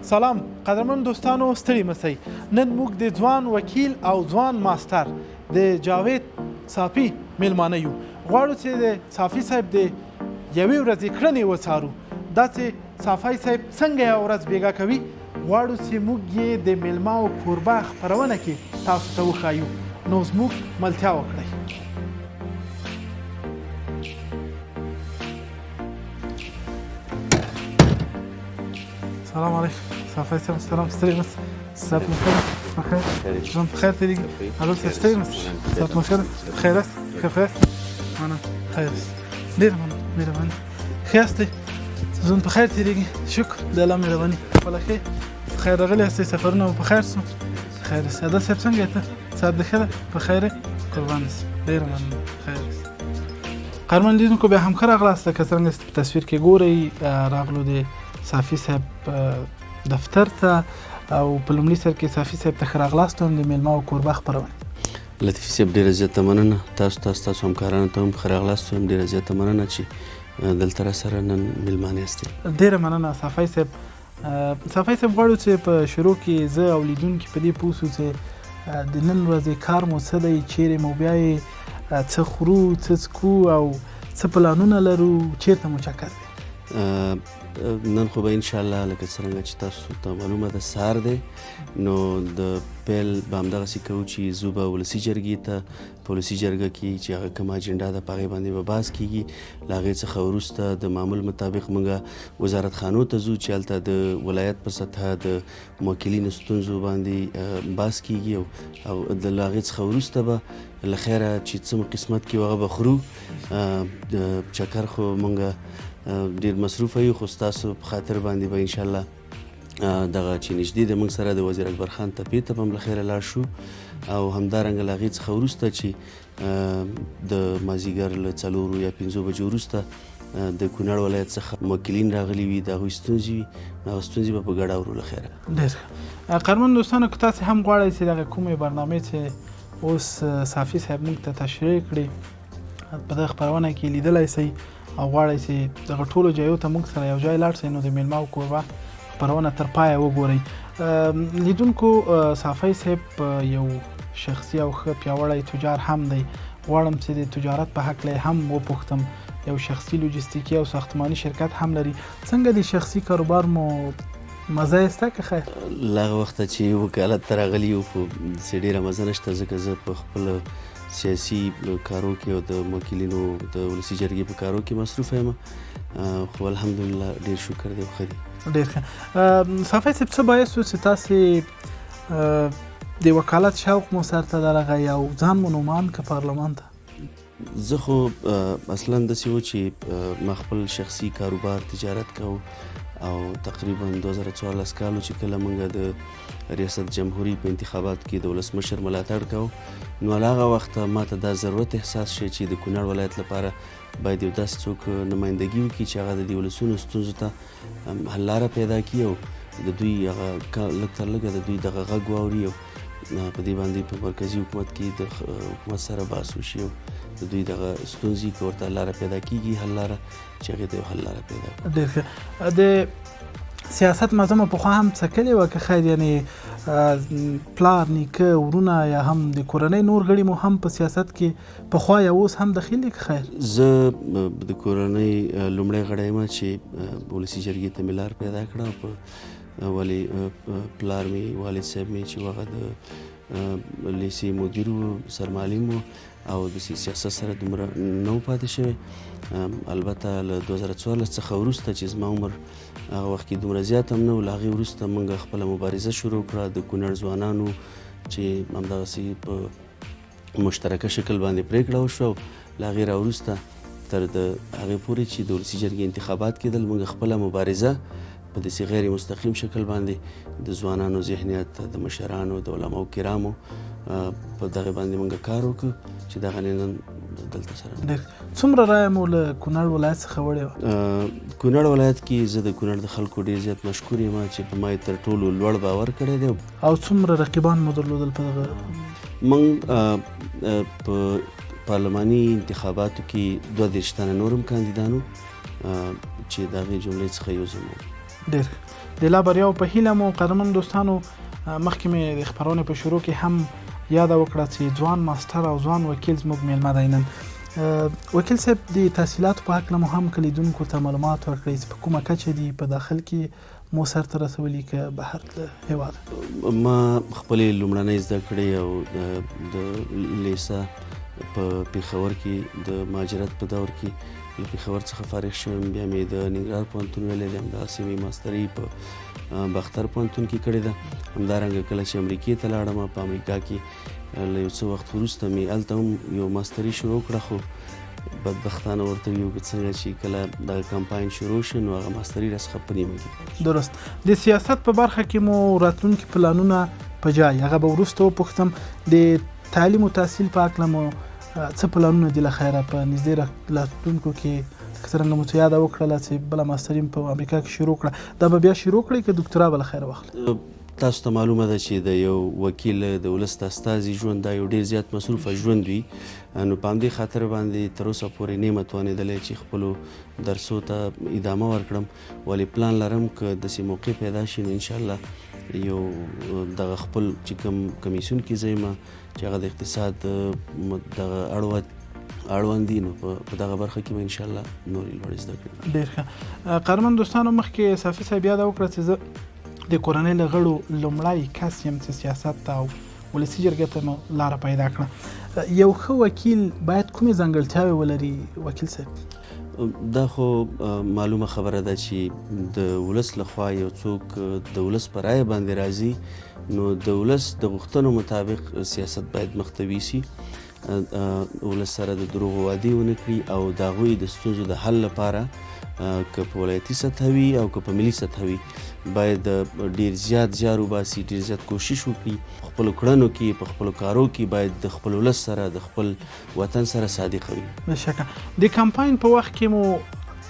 سلام قدرمن دوستانو، ستړي مسئ. نن موږ د ځوان وکیل او ځوان ماستر د جاوید صافي میلمانه یو. غواړو چې د صافي صاحب د یوې ورځې کړنې وڅارو، دا چې صافی صاحب څنګه یوه ورځ بیګا کوي. غواړو چې موږ یې د میلمه او کوربه خپرونه کې تاسو ته وښایو، نو زموږ ملتیا وکړئ. سلام علیکم صافی صاحب. سلام، ستړي مه سي. صحت مو ښه ده؟ په خیر، ژوند په خیر تېرېږي. هلو صاحب، ستړي مه سي. صحت مو ښه ده؟ په خیر یاست؟ ښه ښه یاست؟ مننه، خیر یاست. ډېره مننه، مهرباني. ښه یاستئ؟ ژوند په خیر تېرېږي، شکر د الله مهرباني. خپله ښه په خیر راغلي یاستئ؟ سفرونه مو په خیر سو؟ خیر یاست؟ عادل صاحب، څنګه یې ته؟ صحت دې ښه ده؟ په خیر یې؟ قربان سي، ډېره مننه، خیر یاست. قهرمان لیدونکو، بیا هم ښه راغلاست. لکه څرنګه چې په تصویر کې ګورئ، راغلو د صافي صاحب دفتر ته او په لومړي سر کې صافي صاحب ته ښه راغلاست وایم د میلمه او کوربه خپرونې. لطیفي صاحب، ډېره زیاته مننه. تاسو ته، ستاسو همکارانو ته هم ښه راغلاست وایم. ډېره زیاته مننه چې دلته را سره نن میلمانه یاستئ. ډېره مننه صافی صاحب. صافی صاحب، غواړو چې په شروع کې زه او لیدونکي په دې پوه سو چې د نن ورځې کار مو څه دی، چیرې مو بیایې، څه خورو، څه څکو او څه پلانونه لرو، چیرته مو چکر دی؟ نن خو به ان شاء الله، لکه څرنګه چې تاسو ته معلومه ده، سهار دی، نو د پیل به همدغسې کوو چې ځو به ولسي جرګې ته. په ولسي جرګه کې چې هغه کومه اجنډا ده، په هغې باندې به بحث کیږي. له هغې څخه وروسته د معمول مطابق موږ وزارتخانو ته ځو چې هلته د ولایت په سطحه د موکلینو ستونزو باندې بحث کیږي او د له هغې څخه وروسته به له خیره چې څه مو قسمت کې هغه به خورو. چکر خو مونږ ډیر مصروف یو، خو ستاسو په خاطر باندې به انشاءالله دغه چې نږدې د موږ سره د وزیر اکبر خان تپې ته به هم له خیره لاړ شو. او همدارنګه له هغې څخه وروسته چې د مازیګر له 4 یا 5 بجو وروسته د کونړ ولایت څخه موکلین راغلي وي، د هغوی ستونزې وي، هغه ستونزې به په ګډه اورو له خیره. ډېر ښه. قدرمن دوستانو، که تاسو هم غواړئ چې دغه کومې برنامې چې اوس صافي صاحب موږ ته تشریح کړي په دغه خپرونه کې لیدلای سئ او غواړئ چې دغه ټولو جایو ته موږ سره یو ځای لاړ سئ، نو د میلمه او کوربه خپرونه تر پایه وګورئ. لیدونکو، صافی صاحب یو شخصي او ښه پیاوړی تجار هم دی. غواړم چې د تجارت په هکله هم وپوښتم. یو شخصي لوجستیکي او ساختماني شرکت هم لري. څنګه د شخصي کاروبار مو مزه یې سته که خیر؟ له هغه وخته چې وکالت ته راغلي یو، خو داسې ډېره مزه نشته، ځکه زه په خپل سیاسي کارو کې او د موکلینو د ولسي جرګې په کارو کې مصروف یم، خو الحمدلله ډېر شکر دی، ښه دي. ډېر ښه. صافی صاحب، څه باعث و چې تاسې د وکالت شوق مو سر ته درغی او ځان مو نومان که پارلمان ته؟ زه خو اصلا داسې و چې ما خپل شخصي کاروبار، تجارت کاوه او تقریبا 2014 کال چې کله موږ د ریاست جمهوري په انتخابات کې د ولسمشر ملاتړ کاوه، نو له هغه وخته ما ته دا ضرورت احساس شي چې د کونړ ولایت لپاره باید یو داسې څوک نمایندګي وکړي چې هغه د دې ولسونو ستونزو ته حل لاره پیدا کړي او د دوی هغه لږ تر لږه د دوی دغه غږ واوري او په دې باندې په مرکزي حکومت کې د حکومت سره بحث وشي او د دوی دغه ستونزې که ورته لاره پیدا کیږي، حل لاره، چې هغې ته یو حل لاره پیدا کړي. ډېر ښه. د سیاست مزه مو پخوا هم څکلې وه که خیر؟ یعنې پلار، نیکه، ورونه یا هم د کورنۍ نور غړي مو هم په سیاست کې پخوا یا اوس هم دخیل دي که خیر؟ زه د کورنۍ لومړی غړی یم چې ولسي جرګې ته مې لار پیدا کړه. په ولې پلار مې، والد صاحب مې چې هغه د لیسې مدیر و، سرمعلم و او د سیاست سره دومره نه و پاتې شوی. البته له 2014 څخه وروسته چې زما عمر هغه وخت کې دومره زیات هم نه و، له هغې وروسته موږ خپله مبارزه شروع کړه د کونړ ځوانانو چې همدغسې په مشترکه شکل باندې پرېکړه وشوه او له هغې را وروسته تر د هغې پورې چې د ولسي جرګې انتخابات کېدل، موږ خپله مبارزه په داسې غیر مستقیم شکل باندې د ځوانانو ذهنیت، د مشرانو، د علماو کرامو په دغه باندې موږ کار وکړ چې دغه نن دلته سره. ډېر. څومره رایه مو له کونړ ولایت څخه وړې وه؟ کونړ ولایت کې زه د کونړ د خلکو ډېر زیات مشکور یم چې په ما یې تر ټولو لوړ باور کړی دی. او څومره رقیبان مو درلودل په دغه؟ موږ په پارلماني انتخاباتو کې 32 تنه نور هم کاندیدان وو چې د هغې جملې څخه یو زه وم. ډېر ښه، د لا بریاوو په هیله مو. قدرمن دوستانو، مخکې مې د خپرونې په شروع کې هم یاده وکړه چې ځوان ماسټر او ځوان وکیل زموږ میلمه دی نن. وکیل صاحب، د تحصیلاتو په هکله مو هم که لیدونکو ته معلومات ورکړئ چې په کومه کچه دي، په داخل کې مو سرته رسولي که بهر له هېواده؟ ما خپلې لومړنۍ زده کړې او د لیسه په پېښور کې د مهاجرت په دور کې له پېښور څخه فارغ شوم. بیا مې د ننګرهار پوهنتون ویلی دی، همداسې مې ماستري په باختر پوهنتون کې کړې ده. همدارنګه کله چې امریکې ته لاړم، په امریکا کې له یو څه وخت وروسته مې هلته هم یو ماستري شروع کړه، خو بدبختانه ورته ویو که څنګه چې کله دغه کمپاین شروع شو نو هغه ماستري راڅخه په نیمه کې. درست. د سیاست په برخه کې مو راتلونکي پلانونه په جای، هغه به وروسته وپوښتم. د تعلیم او تحصیل په هکله مو څه پلانونه دي له خیره په نږدې راتلونکو کې؟ لکه څرنګه مو چې یاده وکړله چې بله ماستري مو په امریکا کې شروع کړه، دا به بیا شروع کړئ که دوکتورا به له خیره واخلئ؟ تاسو ته معلومه ده چې د یو وکیل، د ولس د استازي ژوند دا یو ډېر زیات مصروفه ژوند وي، نو په همدې خاطر باندې تر اوسه پورې نه یم توانېدلی چې خپلو درسو ته ادامه ورکړم، ولې پلان لرم که داسې موقع پیدا شي نو انشاءالله یو دغه خپل چې کوم کمیسیون کې زه یم چې هغه د اقتصاد دغه اړوند دي، نو په دغه برخه کې به انشاءالله نورې لوړې زده کړې. ډېر ښه. قدرمن دوستانو، مخکې صافي صاحب یاده وکړه چې زه د کورنۍ له غړو لومړی کس یم چې سیاست ته او ولسي جرګې ته مو لاره پیدا کړه. یو ښه وکیل باید کومې ځانګړتیاوې ولري وکیل صاحب؟ دا خو معلومه خبره ده چې د ولس لخوا یو څوک د ولس په رایه باندې راځي، نو د ولس د غوښتنو مطابق سیاست باید مخته ویسي، ولس سره د دروغو وعدې ونه کړي او د هغوی د ستونزو د حل لپاره که په ولایتي سطح وي او که په ملي سطح وي باید ډیر زیات زیار وباسي، ډیر زیات کوشش وکړي، خپلو کړنو کې، په خپلو کارو کې باید د خپل ولس سره، د خپل وطن سره صادق وي. بېشکه. د کمپاین په وخت کې مو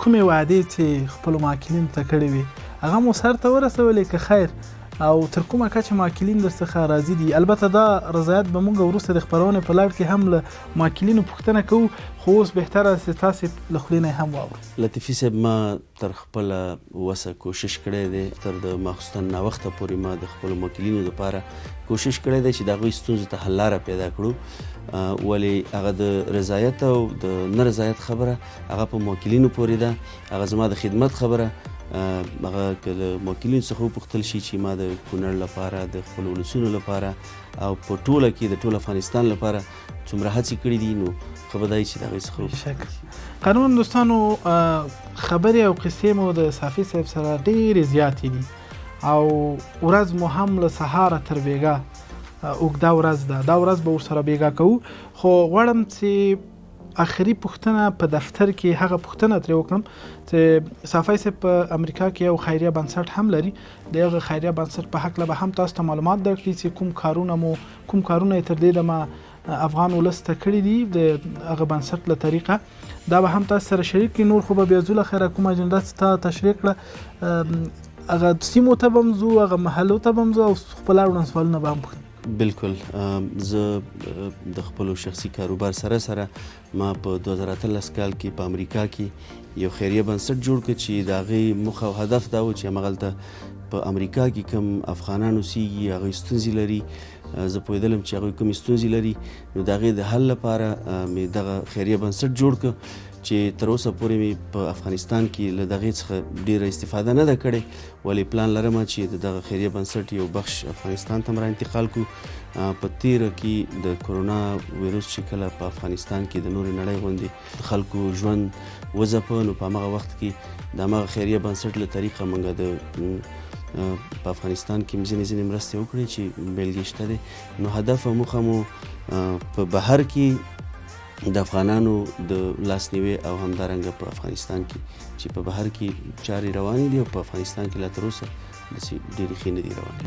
کومې وعدې چې خپلو موکلینو ته کړې وې هغه مو سرته ورسولې که خیر، او تر کومه کچه موکلین در څخه راضي دي؟ البته دا رضایت به موږ وروسته د خپرونې په لړ کې هم له موکلینو پوښتنه کوو، خو اوس بهتره چې تاسې له خولې نه یې هم واورو. لطیفي صاحب، ما تر خپله وسه کوشش کړی دی، تر د ماخوستن ناوخته پورې ما د خپلو موکلینو دپاره کوشش کړی دی چې د هغوی ستونزو ته حل لاره پیدا کړو، ولې هغه د رضایت او د نه رضایت خبره هغه په موکلینو پورې ده، هغه زما د خدمت خبره. هغه که له موکلینو څخه وپوښتل شي چې ما د کونړ لپاره، د خپلو ولسونو لپاره او په ټوله کې د ټول افغانستان لپاره څومره هڅې کړې دي، نو ښه به دا وي چې د هغې څخه وپوښتل شي. قانون دوستانو، خبرې او قصې مو د صافي صاحب سره ډېرې زیاتې دي او ورځ مو هم له سهاره تر بېګا اوږده ورځ ده، دا ورځ به ورسره بېګا کوو. خو غواړم چې آخري پوښتنه په دفتر کې هغه پوښتنه ترې وکړم چې صافی صاحب په امریکا کې یو خیریه بنسټ هم لري، د هغه خیریه بنسټ په هکله به هم تاسو ته معلومات درکړي چې کوم کارونه یې تر دې دمه افغان ولس ته کړي دي د هغه بنسټ له طریقه، دا به هم تاسو سره شریک کړي. نور خو به بیا ځو له خیره کومه اجنډا چې تا تشریح کړه هغه سیمو ته به هم ځو، هغه محلو ته به هم ځو او خپل اړوند سوالونه به هم پوښتو. بالکل، زه د خپلو شخصي کاروبار سره سره ما په 2018 کال کې په امریکا کې یو خیریه بنسټ جوړ کړ چې د هغې موخه او هدف دا و چې همغلته په امریکا کې کوم افغانان اوسیږي هغوی ستونزې لري، زه پوهېدلم چې هغوی کومې ستونزې لري، نو د هغې د حل لپاره مې دغه خیریه بنسټ جوړ کړ چې تر اوسه پورې مې په افغانستان کې له دغې څخه ډېره استفاده نه ده کړې، ولې پلان لرم چې د دغه خیریه بنسټ یو بخش افغانستان ته هم را انتقال کړو. په تېره کې د کرونا ویروس چې کله په افغانستان کې د نورې نړۍ غوندې د خلکو ژوند وځپه، نو په هماغه وخت کې د هماغه خیریه بنسټ له طریقه موږ د په افغانستان کې ځینې ځینې مرستې وکړې چې بېلګې شته دی. نو هدف او موخه مو په بهر کې د افغانانو د لاسنیوي او همدارنګه په افغانستان کې چې په بهر کې چارې روانې دي او په افغانستان کې لا تر اوسه داسې ډېرې ښې نه دي روانې.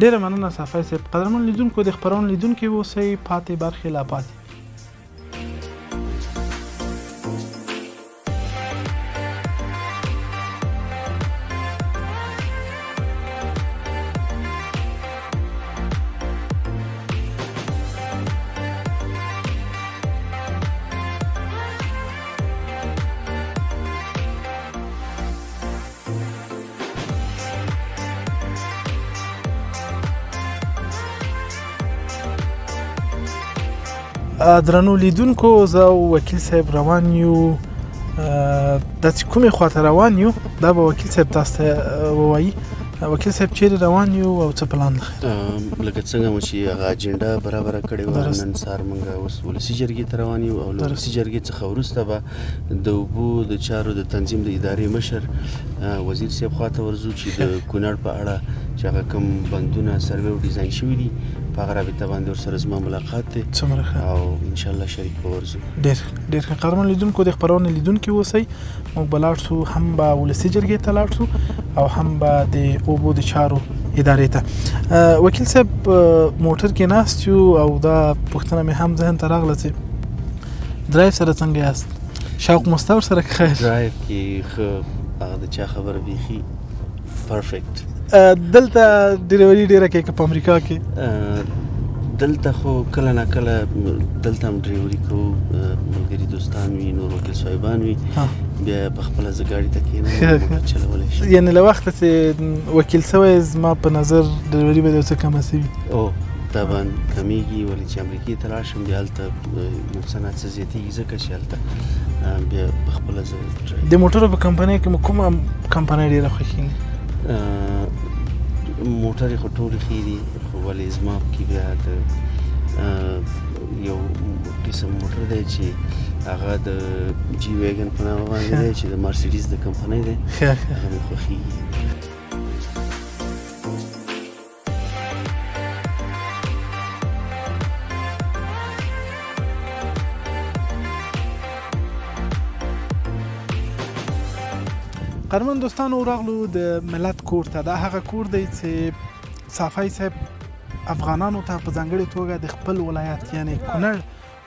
ډېره مننه صافی صاحب. قدرمن لیدونکو، د خپرونې لیدونکي اوسئ، پاتې برخې لا پاتې. درنو لیدونکو، زه او وکیل صاحب روان یو. داسې کومې خواته روان یو، دا به وکیل صاحب تاسو ته ووایي. وکیل صاحب، چیرې روان یو او څه پلان لرئ؟ لکه څنګه مو چې هغه اجنډا برابره کړې وه، نن سهار موږ اوس ولسي جرګې ته روان یو او له ولسي جرګې څخه وروسته به د اوبو د چارو د تنظیم د ادارې مشر وزیر صاحب خواته ورځو چې د کونړ په اړه چې هغه کوم بندونه سروې او ډیزاین شوي دي، په هغه رابطه باندې ورسره زما ملاقات دی. څومره ښه! او انشاءالله شریک به ورځو. ډېر ډېر ښه. قدرمن لیدونکو، د خپرونې لیدونکي اوسئ. موږ به لاړ شو، هم به ولسي جرګې ته لاړ شو او هم به د اوبو د چارو ادارې ته. وکیل صاحب، موټر کې ناست یو او دا پوښتنه مې هم ذهن ته راغله چې درایو سره څنګه یاست؟ شوق مو سته ورسره که خیر؟ درایو کې ښه، هغه د چا خبره بیخي perfect. دلته ډریوري ډیره کوي که په امریکا کې؟ دلته خو کله نا کله دلته هم ډریوري کوو. ملګري دوستان وي، نور وکیل صاحبان وي، بیا په خپله زه ګاډي ته کښېنم، موټر چلولی شم. یعنې له وخته چې وکیل سوی، زما په نظر ډریوري به یو څه کمه سوي. او طبعا کمیږي، ولې چې امریکې ته لاړ شم، بیا هلته یو څه نا څه زیاتېږي، ځکه چې هلته بیا په خپله زه د موټرو په کمپنۍ کې مو کومه کمپنۍ ډېره خوښېږي؟ موټرې خو ټولې ښې دي، خو ولې زما پکې بیا د یو قسم موټر دی چې هغه د جي ویګن په نامه باندې دی چې د مارسیډیز د کمپنۍ دی، هغه مې خوښېږي. قدرمن دوستانو، راغلو د ملت کور ته. دا هغه کور دی چې صافی صاحب افغانانو ته، په ځانګړې توګه د خپل ولایت یعنی کونړ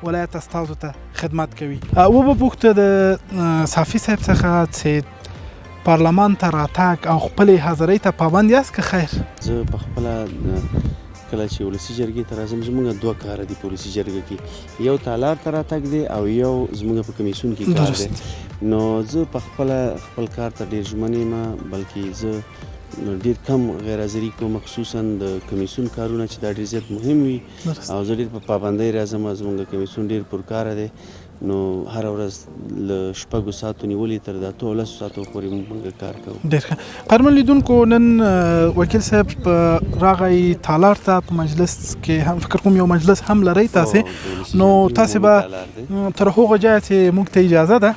ولایت استازو ته خدمت کوي. وبه پوښته د صافي صاحب څخه چې پارلمان ته راتګ او خپلې حاضرۍ ته پابند یاست که خیر؟ زه په خپله کله چې ولسي جرګې ته راځم، زموږ دوه کاره دي په ولسي جرګه کې: یو تالار ته راتګ دی او یو زموږ په کمیسیون کې کار دی. نو زه په خپله خپل کار ته ډېر ژمن یم، بلکې زه ډېر کم غیر حاضري کوم، خصوصا د کمیسیون کارونه چې دا ډېر زیات مهم وي، او زه ډېر په پابندۍ راځم. زموږ کمیسیون ډېر پرکاره دی، نو هره ورځ له 6 ساعتو نیولې تر د 8 او 10 ساعتو پورې موږ کار کوو. ډېر ښه. قدرمن لیدونکو، نن وکیل صاحب راغی تالار ته. په مجلس کې هم فکر کوم یو مجلس هم لرئ تاسې، نو تاسې به تر هغه ځایه چې موږ ته اجازه ده،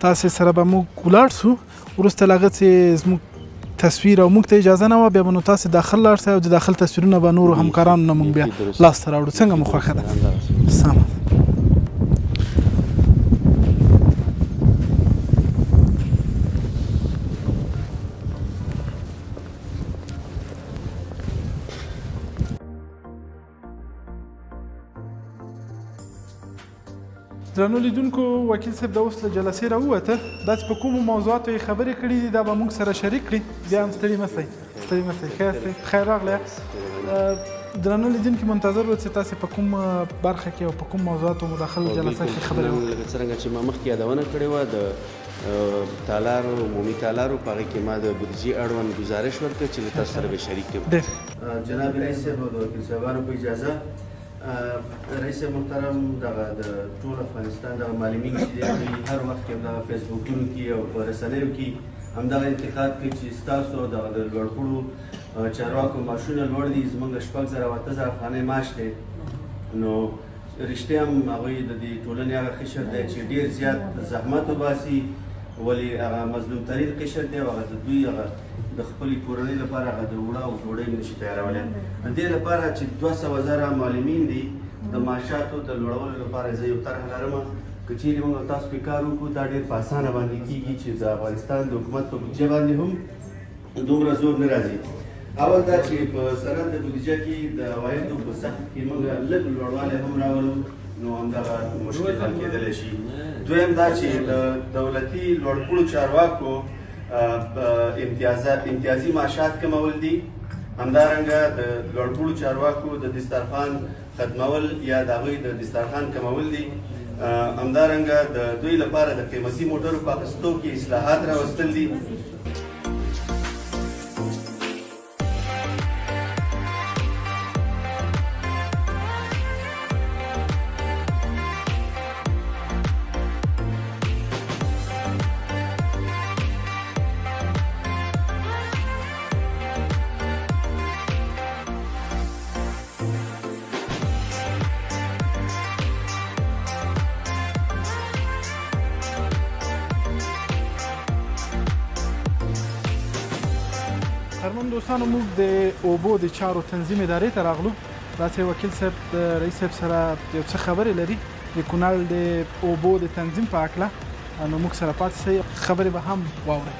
تاسې سره به موږ ولاړ سو. وروسته له هغه چې زموږ تصویر او موږ ته اجازه نه وه، بیا به نو تاسې داخل لاړ سئ او د داخل تصویرونه به نورو همکارانو نه موږ بیا لاسته راوړو. څنګه مو خوښه ده؟ سمه. درنو لیدونکو، وکیل صاحب د اوس له جلسې راووته. دا چې په کومو موضوعاتو یې خبرې کړې دي، دا به موږ سره شریک کړي. بیا هم ستړي مه سئ، ستړي مه سئ. ښه یاستئ؟ خیر راغلی. درنو لیدونکي، منتظر و چې تاسې په کوم برخه کې او په کوم موضوعاتو مو داخل جلسه کې خبرې وکړې. لکه څرنګه چې ما مخکې یادونه کړې وه، د تالار، عمومي تالار، په هغې کې ما د بودیجې اړوند ګزارش ورکړ چې له تاسو سره به شریک کړم. جناب رئیس صاحب او د وکیل صاحبانو په اجازه، رئیس محترم، دغه د ټول افغانستان دغه معلمین چې دی، دوی هر وخت کې همدغه فیسبوکونو کې او په رسنیو کې همدغه انتقاد کوي چې ستاسو دغه د لوړپوړو چارواکو معاشونه لوړ دي، زموږ 6000 او 8000 افغانۍ معاش دی. نو رښتیا هم هغوی د دې ټولنې هغه قشر دی چې ډېر زیات زحمت وباسي، ولې هغه مظلوم ترین قشر دی او هغه د دوی هغه د خپلې کورنۍ لپاره هغه د اوړه او ډوډۍ نشي تیارولی. د دې لپاره چې 200,000 معلمین دي، د معاشاتو د لوړولو لپاره زه یو طرح لرم. که چیرې موږ تاسو پرې کار وکړو، دا ډېر په اسانه باندې کېږي چې د افغانستان د حکومت په بودیجه باندې هم دومره زور نه راځي. اول دا چې په سند د بودیجه کې د عوایدو په سقف کې موږ لږ لوړوالی هم راولو، نو همدغه مشکل حل کېدلی شي. دویم دا چې د دولتي لوړپوړو چارواکو امتیازي معاشات کمول دي. همدارنګه د لوړپوړو چارواکو د دسترخوان ختمول یا د هغوی د دسترخوان کمول دي. همدارنګه د دوی لپاره د قیمتي موټرو په اخیستو کې اصلاحات راوستل دي. قدرمن دوستانو، موږ د اوبو د چارو تنظیم ادارې ته راغلو. داسې وکیل صاحب د رئیس صاحب سره یو څه خبرې لري د کونړ د اوبو د تنظیم په هکله، نو موږ سره پاتې شئ، خبرې به هم واورئ.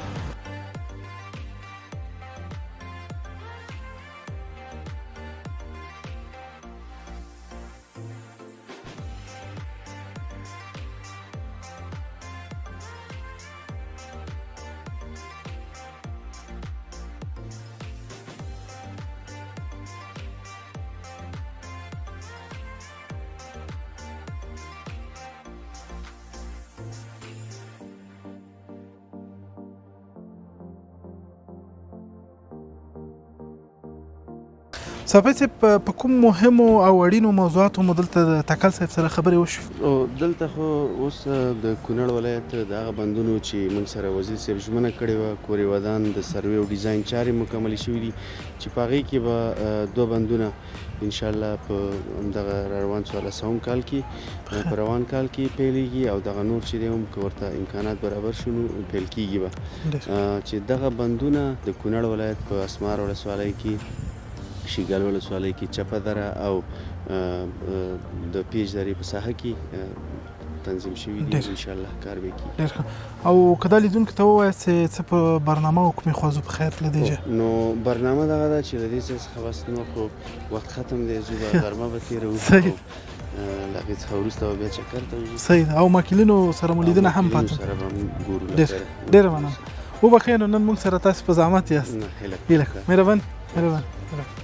صافی صاحب، په کوم مهمو او اړینو موضوعاتو مو دلته د تکل صاحب سره خبرې وشوې؟ او دلته خو اوس د کونړ ولایت د هغه بندونو چې موږ سره وزیر صاحب ژمنه کړې وه، کورې ودان د سروې او ډیزاین چارې مکملې شوې دي چې په هغې کې به دوه بندونه انشاءالله په همدغه روان 14 کال کې، په روان کال کې پیلېږي، او دغه نور چې دی هم که ورته امکانات برابر شي نو پیل کېږي به. چې دغه بندونه د کونړ ولایت په اسمار ولسوالۍ کې، شیګل ولسوالۍ کې، چپه دره او د پیج درې په ساحه کې تنظیم شوي دي، ان شاء الله کار به کیږي. ډېر ښه. او که دا لیدونکو ته ووایاست چې څه په برنامه او کومې خوا ځو په خیر له دې ځایه؟ نو برنامه دغه ده چې له دې ځای څخه بس نور خو وخت ختم دی، ځو به غرمه به تېروو، له هغې څخه وروسته به بیا چکر ته وځو. صحیح ده. او ماکلینو سره مو لیدنه هم پاتې سره به هم ګورو. ډېره مننه، وبخښئ. نو نن موږ سره تاسو په زحمت یاست. هیله مهرباني مهرباني.